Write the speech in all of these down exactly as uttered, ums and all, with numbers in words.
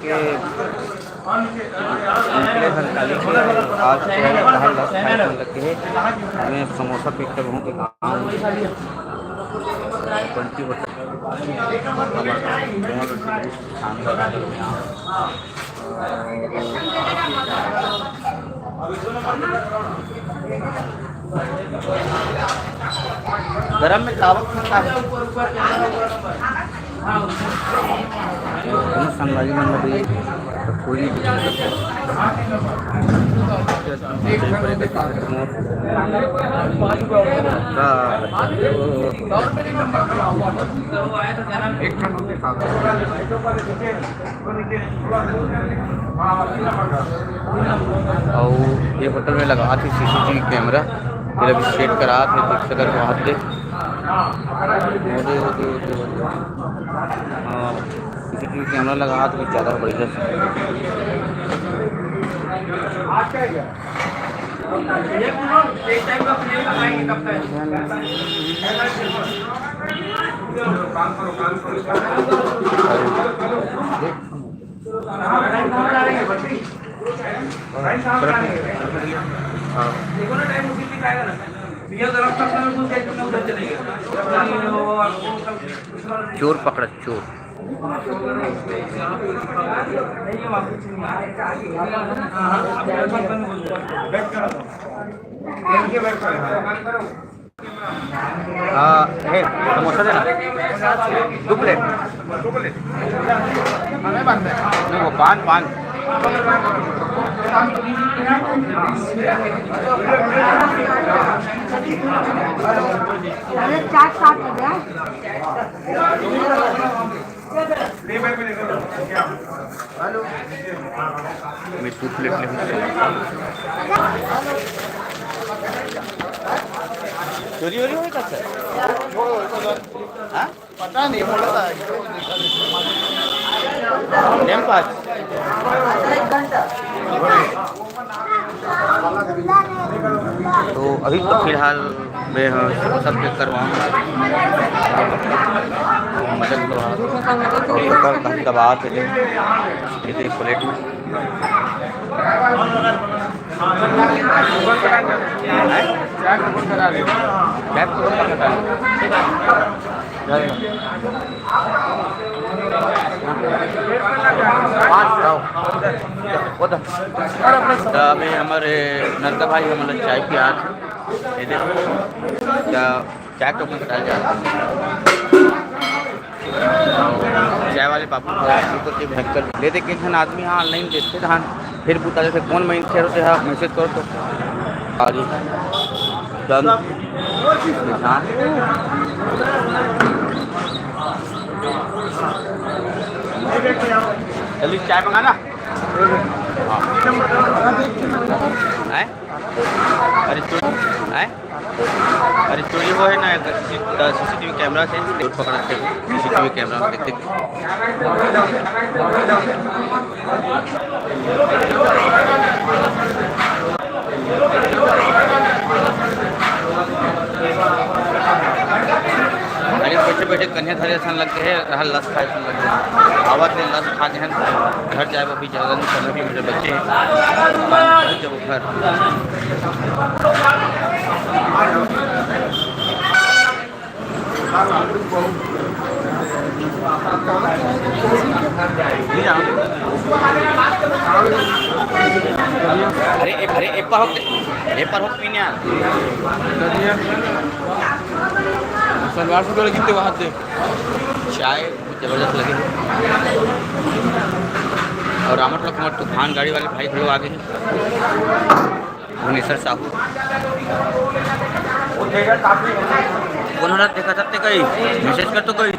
के निकले हर काली के, आज तो हर लस खाए मन लग गे हे। हमें समोसा पिक कर बहुत काम बंटी होता है। गरम में चावल ठंडा है। कोनो संगवारी मन ला भी कोई नहीं पूछ सकता। का अउ ये होटल में लगा थी सीसीटीवी कैमरा, फिर अभी सेट करा थे, देख सकत हो आप दे। हाँ, सीसीटीवी कैमरा लगा तो कुछ ज़्यादा बढ़िया से। हाँ। चोर पकड़ा, चोर। हाँ, हे, समोसा देना, दो प्लेट। नहीं, वो पान, पान। अरे, चार सात हो गया। मैं दो प्लेट ले। चोरी वोरी होय का सर? हाँ? पता नहीं, बोला था। Time pass. तो अभी तो फिलहाल मैं, हाँ, सब चेक करवाऊँ। मदद करवा। और पकड़ दबात हे। ये देख प्लेट में। हैं? चाय कौन करा रहे हो? चाय कौन करा रहे हो? चाय ना। पाँच खाओ। वो तो। तो अभी हमारे नंदा भाई हमारे चाय पिया थे। ये देखो। तो चाय तो कुछ डाल जाता है। चाय वाले बाबू को बिल्कुल ही भयंकर ले दे के झन आदमी हाँ ऑनलाइन देखते धान फिर बूता जैसे कौन महीन खेल होते हैं मैसेज करो तो। और ये चंद निशान। जल्दी चाय मंगाना। हाँ। हैं? अरे चोरी, हैं? अरे चोरी वो है ना, सीसीटीवी कैमरा से चोर पकड़ा थे, सीसीटीवी कैमरा में देखते। अरे बैठे बैठे कन्या धरे असन लग गए, रहा लस खाए असन लग गए। आवत ले लस खा गए हैं, घर जाए वो भी जगह नहीं, पन्द्रह किलोमीटर बच्चे हैं। जब घर अरे, ए-, अरे, एप्पा हो, एप्पा हो पीने आ। सलवार सूट वाले कितने वहाँ थे? चाय बहुत जबरदस्त लगे। और रामट लोग हमारे तूफान गाड़ी वाले भाई लोग आ गए हैं। भुवनेश्वर साहू। कौन हो रहा देखा सकते कहीं? मैसेज कर तो कहीं।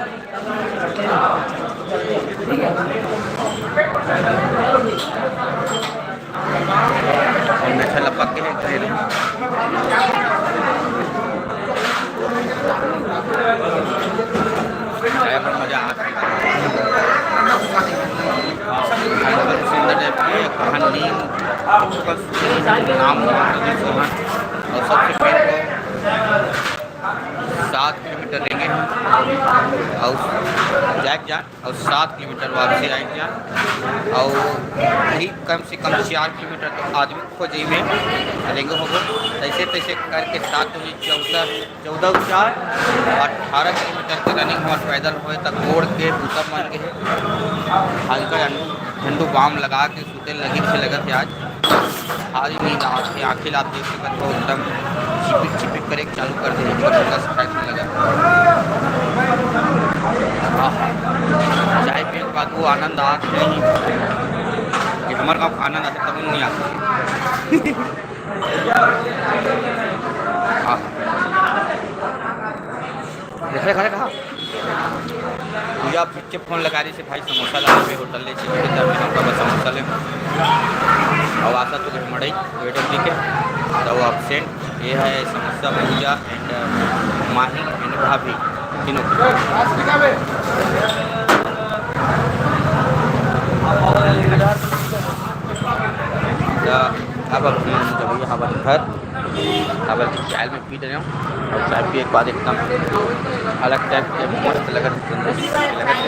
और मैसेज लपक के है, कहीं नहीं। चाय पर मजा आ गया। सुंदर टाइप की कहानी, नाम प्रदीप चौहान। और सबसे पहले तो सात किलोमीटर रेंगे हम, अउ जाए के जान, अउ सात किलोमीटर वापसी आए के जान, अउ यही कम से कम चार किलोमीटर तो आदमी खोजे में रेंगे होबो। तैसे तैसे करके सात बजे चौदह, चौदह चार, अठारह किलोमीटर के रनिंग हमर पैदल होए, त गोड़ के बूता मन के हे। हल्का झंडू, झंडू बाम लगा के सुते लगी से लगत हे आज। भारी नींद आवत हे, आँखें ला आप देख सकत हो, एकदम छिपिक छिपिक करे के चालू कर दे, एकदम दस मिनट में लगत। आह, चाय पिए के बाद वो आनंद आवत हे कि हमर गाँव का आनंद आथे, तब नहीं आता। आह। देखले खड़े कहा? पूजा पीछे फोन लगा रही से, "भाई समोसा ला, अभी होटल ले चलिए, तब हम बाबा समोसा ले।" और आशा तो घर मड़ई, वेटर जी के, तो वो एब्सेंट। ये है समोसा पूजा and, uh, माही and भाभी तीनों। तो अब अपन जब यहाँ पर घर, अब चाय में पी रहे हो और चाय पिए के बाद एकदम अलग टाइप के मस्त लगत, तंदुरुस्त लगत है।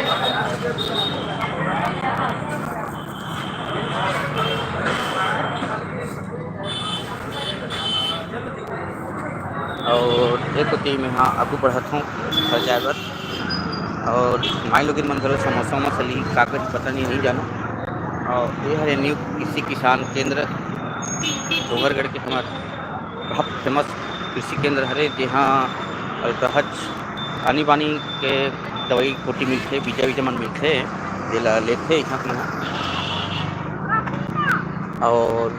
और एक तो टीम यहाँ आगू बढ़त हूँ घर जाए बर, और माई लोगिन मन घलो समोसा वमोसा ली, का कही पता नहीं, नहीं जानो। और ये हरे न्यू कृषि किसान केंद्र डोंगरगढ़ के हमार बहुत फेमस कृषि केंद्र हरे, जहाँ अल्ट्राहच आनी बानी के दवाई गोटी मिलथे, बीजा बीजा मन मिलथे, जेला लेथे इहाँ के मन। और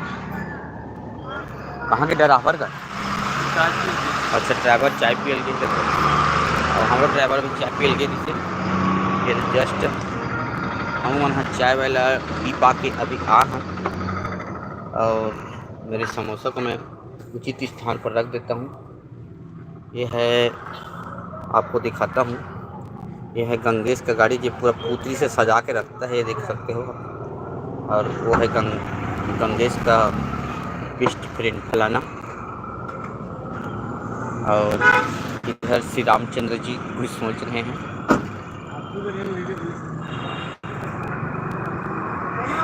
कहाँ के ड्राइवर का? अच्छा, ड्राइवर चाय पियल गे हे। और हमरो ड्राइवर भी चाय पियल गे रहिसे। फिर just हम मन ह चाय वाला पी पा के अभी आ हन। और मेरे समोसा को मैं उचित स्थान पर रख देता हूँ। ये है, आपको दिखाता हूँ, ये है गंगेश का गाड़ी, जो पूरा पुतरी से सजा के रखता है, ये देख सकते हो। और वो है गंग-, गंगेश का बेस्ट फ्रेंड फलाना। और इधर श्री रामचंद्र जी कुछ सोच रहे हैं।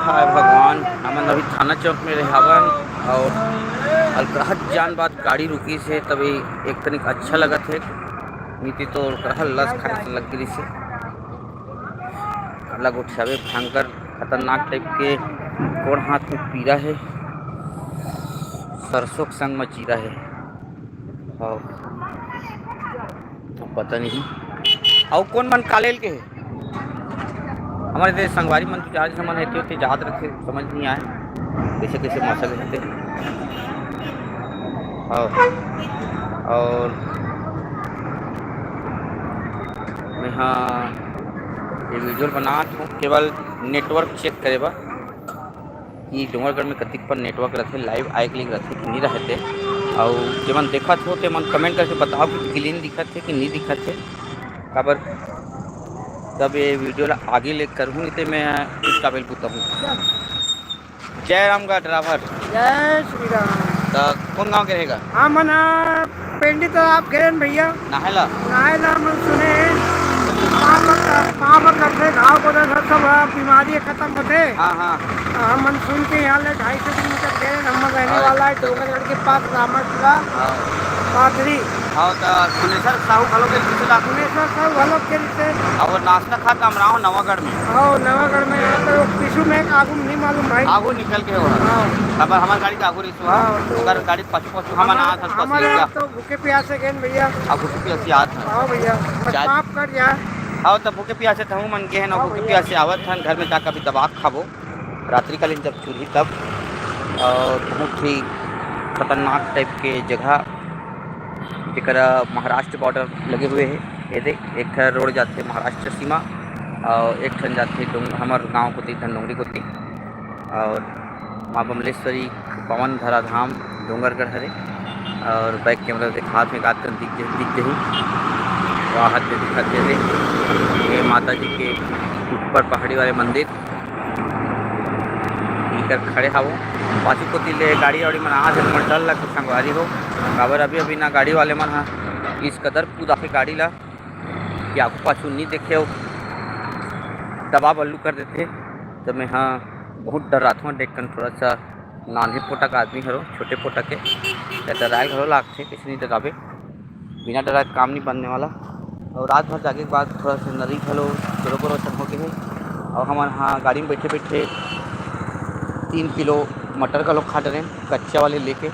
हाय भगवान, हमन अभी थाना चौक में रहावन और अलकरहत जान बाद गाड़ी रुकी से, तभी एक तनिक अच्छा लगत हे, नीति तो अलकरहत लस खाए से लग गई से। काला गोठियावे भयंकर खतरनाक टाइप के, गोड़ हाथ में पीरा हे, सरसों के संग में चीरा हे। हाँ। अब पता नहीं। अउ कौन मन कालेल के हे? हमारे देश संगवारी मन तो चार मन हेते होते जात रखे, समझ नहीं आए कैसे कैसे मौसम रहते। हाँ। और मैं हाँ ये वीडियो बनात हूँ केवल नेटवर्क चेक करे बर। कि डोंगरगढ़ में कतिक पर नेटवर्क रथे, लाइव आए के लिए रथे कि नहीं रहते। अउ जेमन देखत हो तेमन कमेंट करके बताओ कि क्लीन दिखत हे कि नहीं दिखत हे, काबर तब ये वीडियो ला आगे ले करहूँ, नहीं ते मैं कुछ काबिल पुता हूँ। जय राम का ड्राइवर। जय श्री राम। तो कौन गांव के रहेगा? हाँ, मन पेंडी तो आप गए हैं भैया। नहाए ला? नहाए ला, मन सुने हैं। पाँव में, पाँव में करते घाव को तो सब, सब बीमारी खत्म होते। हाँ, हाँ। तो हम मन सुन के यहाँ ले ढाई सौ किलोमीटर गए, हम रहने हाँ। वाला है डोंगरगढ़ के पास रामापुरा हाँ। पाथरी। हाँ, तो सुनेश्वर साहू घलो के रिश्ते ला। सुनेश्वर साहू घलो के रिश्ते। और नाश्ता खा के हम रहा हूँ नवागढ़ में। हाँ, नवागढ़ में यहाँ तो पीछू में आगू नहीं मालूम भाई। आगू निकल के हो। हाँ। तब हमारी गाड़ी का आगू रिश्ते हुआ। हाँ, तो ओकर गाड़ी पाछू पाछू हमन आत हन हमारे पसीना। तो भूखे प्यासे गए भैया। अब भूखे प्यासे आत हन। हाँ भैया, बस चाय माफ कर जा। हाँ, तो भूखे प्यासे तो हम मन के हैं ना, हाँ भूखे भैया। प्यासे आवत हन, घर में जाकर अभी दबा के खाबो। रात्रिकालीन जब चूल्ही तब, और बहुत ही खतरनाक टाइप के जगह, जेकरा महाराष्ट्र बॉर्डर लगे हुए है। ये देख, एक ठन रोड जाथे महाराष्ट्र सीमा, और एक ठन जाथे डोंग-, हमर गांव कोती, धनडोंगरी कोती, और माँ बमलेश्वरी पावन धरा धाम डोंगरगढ़ हरे। और बैक कैमरा दिखात में एकाध कन दिख जही, दिख जही। वहाँ हाथ में दिखत हे, ये माता जी के ऊपर पहाड़ी वाले मंदिर। इकर खड़े हावो। पाछू कोती ले गाड़ी वाड़ी मन आत हे, मोर डर लगथे संगवारी हो, काबर अभी अभी ना गाड़ी वाले मन ह इस कदर कूदाथे गाड़ी ला कि आगू पाछू नइ देखे अउ दबा बल्लू कर देथे। त मैं ह बहुत डर्राथों, देख कन थोड़ा सा नान्हे पोटा के आदमी हरो, छोटे पोटा के, त डराए घलो लागथे, कइसे नइ डराबे। बिना डराए काम नइ बनने वाला। अउ रात भर जागे के बाद थोड़ा सा नरी घलो चोरो बोरो असन हो गे हे। अउ हमन ह गाड़ी में बैठे बैठे तीन किलो मटर घलो खा डरेन, कच्चा वाले लेके।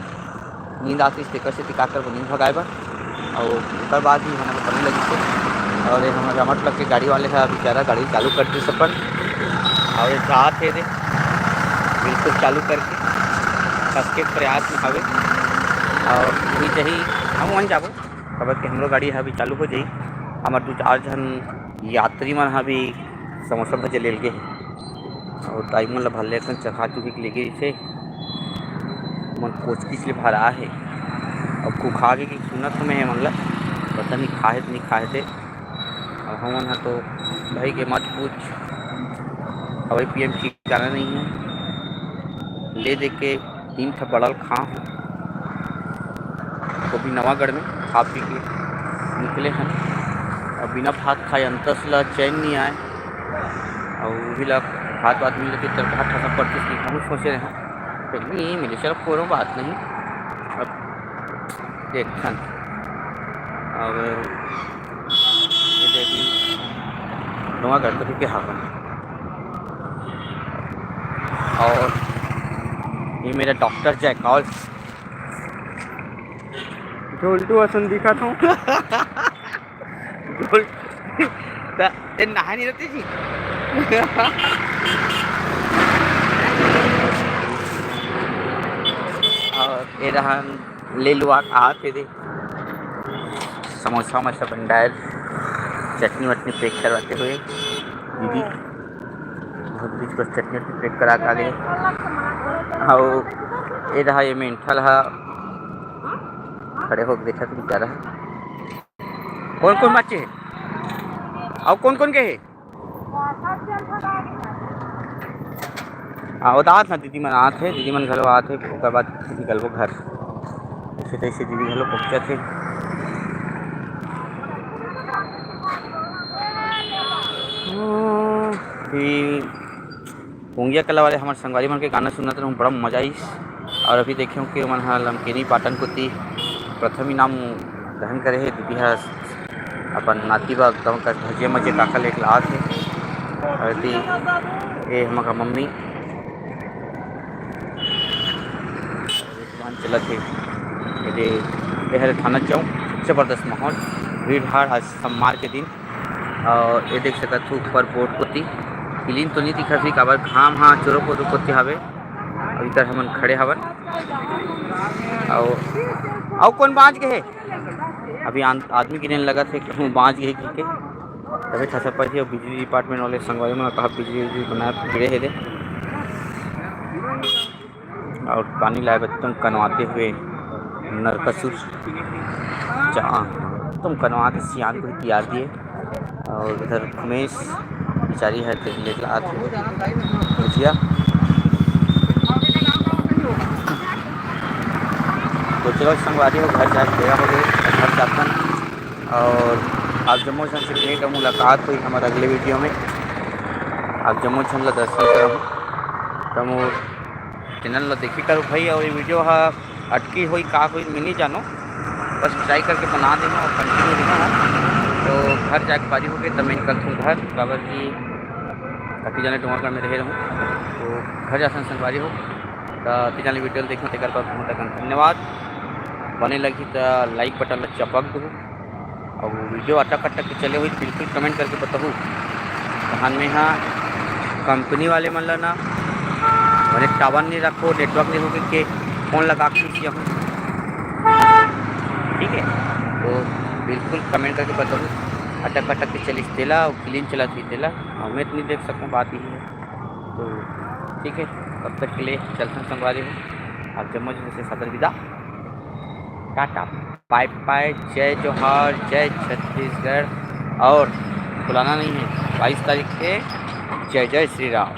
नींद आतिस, तेकर सेती का करबो, नींद भगाए बर। अउ ओकर बाद ही हमन बने लगिस हे। अउ ये हमर रमट लग के गाड़ी वाले ह बेचारा गाड़ी चालू कर दिस अपन। अउ ये जात हे दे, बिल्कुल चालू करके फंस के प्रयास में हवे। अउ वही जही हम वहीं जाबो, काबर कि हमरो गाड़ी ह अभी चालू हो जाही। हमर दू चार झन यात्री मन ह अभी समोसा भजिया ले गे हे। अउ दाई मन ल भले अकन चखा चुखी के लेगे रहिथे। मन कोचकिच ले भरा हे। अब कुखा गे कि सुनत हमें हे मन ल, पता नहीं खाहे त नहीं खाहे ते। अब हमन ह तो भाई के मत पूछ, हवाई पीएम ठिकाना नहीं है। ले दे के तीन ठा बड़ल खा हूँ, वो भी नवागढ़ में खा पी के निकले हन। अब बिना भात खाए अंतस ला चैन नहीं आए। अउ वही ला भात वात मिल जाती तो भात खा पड़ती थी, बहुत सोचे रहे। फिर नहीं मिले, चलो कोनो बात नहीं। अब देखथन। अब ये देखिए, नवागढ़ तो के हावन। और ये मेरा डॉक्टर जयकॉल। झोलटू असन दिखत हूँ। झोल-, त-, ते नहाए नहीं रहती जी। और ये रहा ले लुआ के आत हे दे। समोसा वमोसा बंडायल, चटनी वटनी पैक करवाते हुए दीदी बहुत बीच बस चटनी वटनी पैक करा के आ गए। अउ ये रहा ये मेंठल हा खड़े होके देखत बेचारा। कौन कौन बच्चे हैं? अउ कौन कौन गए हैं? हाँ, वो तो आत ना, दीदी मन आत हे, दीदी मन घलो आत हे, ओकर बाद निकलबो घर। ऐसे तैसे दीदी घलो पहुँचत हे। हम्म, अभी पुंगिया कला वाले हमर संगवारी मन के गाना सुनत रहूँ, बड़ा मजा आइस। और अभी देखे हूँ कि ओमन ह लमकेनी पाटन कोती प्रथम इनाम ग्रहण करे हे। दीदी ह अपन नाती बर एकदम कस भजिया मजिया काका लेके लात हे। और एती ये हमर का मम्मी दुकान चलत हे। ये दे, ये हरे थाना चौक, जबरदस्त माहौल, भीड़ भाड़ आज सोमवार के दिन। और ये देख सकत हो ऊपर बोर्ड कोती क्लीन तो नहीं दिखत हे, काबर घाम हा चोरो पोरो कोती हावे। अउ इधर हमन खड़े हवन। अउ, अउ कौन बाँच गए हे? अभी आन-, आदमी गिने लगत हे, कहूँ बाँच गए हे कहिके। तबे ठसा पड़थे, अउ बिजली डिपार्टमेंट वाले संगवारी मन कहा बिजली उजली बनाए गिरे हे दे। और पानी लाए बर एकदम कनवाते हुए नरकसुर, जा, एकदम कनवा के सियान को तैयार दिए। और इधर उमेश बेचारी है, तेल लेके आत हे भजिया। तो चलो संगवारी हो, घर जाके बेरा हो गए, घर जाथन। और आप जम्मो झन से भेंट और मुलाकात हुई हमारे अगले वीडियो में। आप जम्मो झन ला दर्शन करहूँ, तो मोर चैनल ला देखी करो भाई। और ये वीडियो हा अटकी हुई का हुई मैं नहीं जानो, बस ट्राई करके बना देना और कंटिन्यू देना है। तो घर जाके पारी हो गए तब मैं निकलता हूँ घर, काबर कि काफी जाने डोंगरगढ़ में रहे रहूँ, तो घर जासन संगवारी हो। तो अति जाने वीडियो देखना, तेकर पर बहुत अकन धन्यवाद। बने लगी तो लाइक बटन ला चपक दो। अब वीडियो अटक अटक के चले हुई, बिल्कुल कमेंट करके बताहू। तहन में हाँ, कंपनी वाले मन ला ना, बने टावर नहीं रखो, नेटवर्क नहीं होके के फोन लगा के पूछिया हूँ, ठीक है? तो बिल्कुल कमेंट करके बताहू, अटक अटक के चलिस तेला और क्लीन चलत ही तेला, हमें तो नहीं देख सकूँ, बात यही है। तो ठीक है, तब तक के लिए चलते हैं संगवारी हो, आप जम्मो जन से सादर विदा, टाटा। बाय बाय, जय जोहार, जय छत्तीसगढ़। और भुलाना नहीं है, बाईस तारीख के जय जय श्री राम।